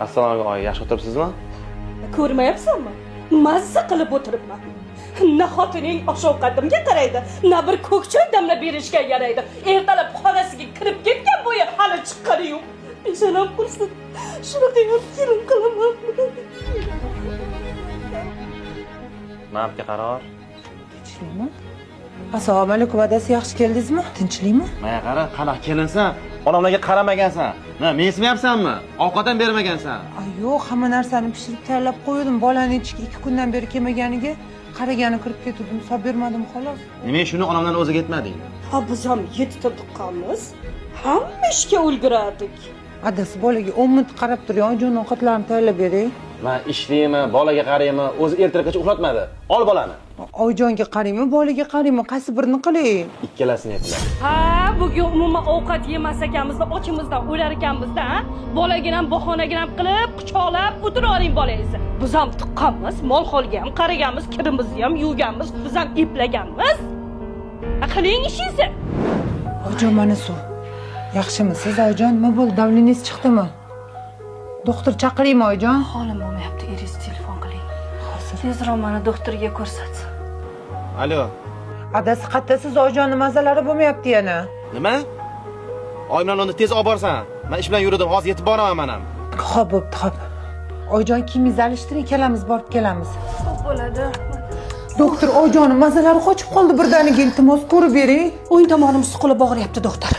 Assalomu alaykum oyi, yaxshi o'tiribsizmi? Ko'rmayapsanmi? Mazza qilib o'tiribman. Na xotining osh ovqatimga qaraydi, na bir ko'k choy damlab berishga yaraydi. Ertalab xonasiga kirib ketgan bo'yi hali chiqqani yo'q. Peshonam qursin. Shunaqa ham kelin qilaman. Mardga qaror. Tinchlikmi? Assalomu alaykum adasi, yaxshi keldingizmi? Tinchlikmi? Menga qara, qanaqa kelinsan? Onamlarga qaramagansan. Nima, mensimayapsanmi? Ovqat ham bermagansan. Ay yo'q, hamma narsani pishirib tayyorlab qo'ydim. Bolani ichki 2 kundan beri kelmaganiga qaragani kirib ketdim, hisob bermadim xolos. Nima shuni onamdan o'ziga yetmading? Ha, biz ham yettita tuqqanmiz. Hamma ishga ulgurardik. Adasi bolaga 10 minut qarab turing, oyijon ovqatlarni tayyorlab beray. Men ishlaymi, bolaga qaraymi, o'zi ertalabgacha uxlatmadi. Ol bolani. Oyijonga qaraymi, bolaga qaraymi, qaysi birini qilay? Ikkalasini eplab. Ha, bugun umuman ovqat yemas ekanmiz-da, ochimizdan o'lar ekanmiz-da, ha? Bolaginam bahonaginam qilib, quchoqlab o'tiravering bolangizni. Biz ham tuqqanmiz, mol-holga ham qaraganmiz, kirimizni ham yuvganmiz, biz ham eplaganmiz. Ha, qiling ishingizni. Oyijon mana suv. Yaxshimisiz oyijon? Nima bo'ldi? Давление ngiz chiqdimi? Doktor chaqiraymi oyijon? Holim bo'lmayapti, eringiz telefon qiling. Hozir. Tezroq mani doktorga ko'rsatsin. Alo. Adasi qattasiz, oyijonni mazalari bo'lmayapti yana. Nima? Oyimlarni uni tez olib borsan. Men ish bilan yurdim, hozir yetib boraman men ham. Xo'p, bo'pti, xo'p. Oyijon kiyimingizni alishtiring, kelamiz, borib kelamiz. Xo'p bo'ladi. Doktor, oyijonim mazalari qochib qoldi birdaniga, iltimos ko'rib bering. O'ng tomonim suqilib og'riyapti, doktor.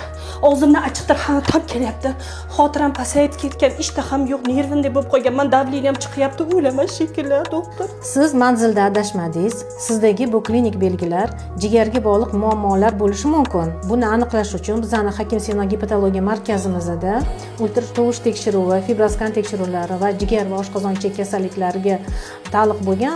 Og'zimdan achchiqdir ham kelyapti. Xotiram pasayib ketgan, ishtaham yo'q, nervimdek bo'lib qolganman, давление m chiqyapti, o'laman shekilli, doktor. Siz manzilda adashmadingiz. Sizdagi bu klinik belgilar jigarga bog'liq muammolar bo'lishi mumkin. Buni aniqlash uchun bizani Hakim Sino gepatologiya markazimizda ultratovush tekshiruvi, fibroskan tekshiruvlari va jigar va oshqozon ichak kasalliklariga taalluq bo'lgan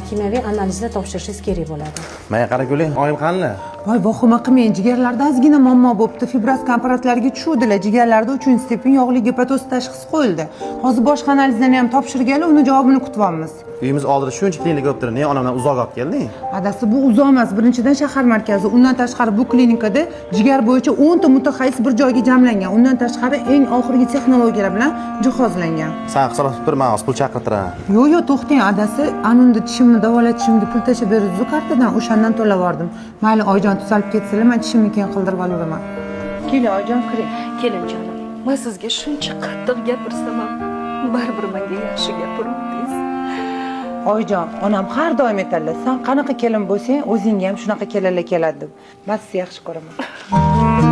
kimyoviy analizlar topshirishingiz kerak bo'ladi. Menga qara guli, oyim qani? Voy, vahima qilmang, jigarlarda ozgina muammo bo'libdi. Fibroskan apparatlarga tushuvdilar. Jigarlarda 3-степень yog'li gepatoz tashxisi qo'yildi. Hozir boshqa analizlarni ham topshirgani, uni javobini kutyapmiz. Uyimiz oldida shuncha klinika bo'lib turib, nega onamdan uzoq olib kelding? Adasi bu uzoq emas, birinchidan shahar markazi, undan tashqari bu klinikada jigar bo'yicha 10 ta mutaxassis bir joyga jamlangan. Undan tashqari eng oxirgi texnologiyalar bilan jihozlangan. San hisoblashib tur, men hozir pul chaqirtiraman. Yo'q, yo'q, to'xtang adasi, anunda tishimni davolatishimga pul tashlab berdiz kartadan, o'shandan to'lab yubordim. Mayli, oyijon tuzalib ketsalar, men tishimni keyin qildirib olaveraman. Keling oyijon, kiring. Kelinjonim, men sizga shuncha qattiq gapirsam ham baribir menga yaxshi gapiruvdingiz. Oyijon, onam har doim aytadilar, san qanaqa kelin bo'lsang, o'zingga ham shunaqa kelinlar keladi deb. Men sizni yaxshi ko'raman.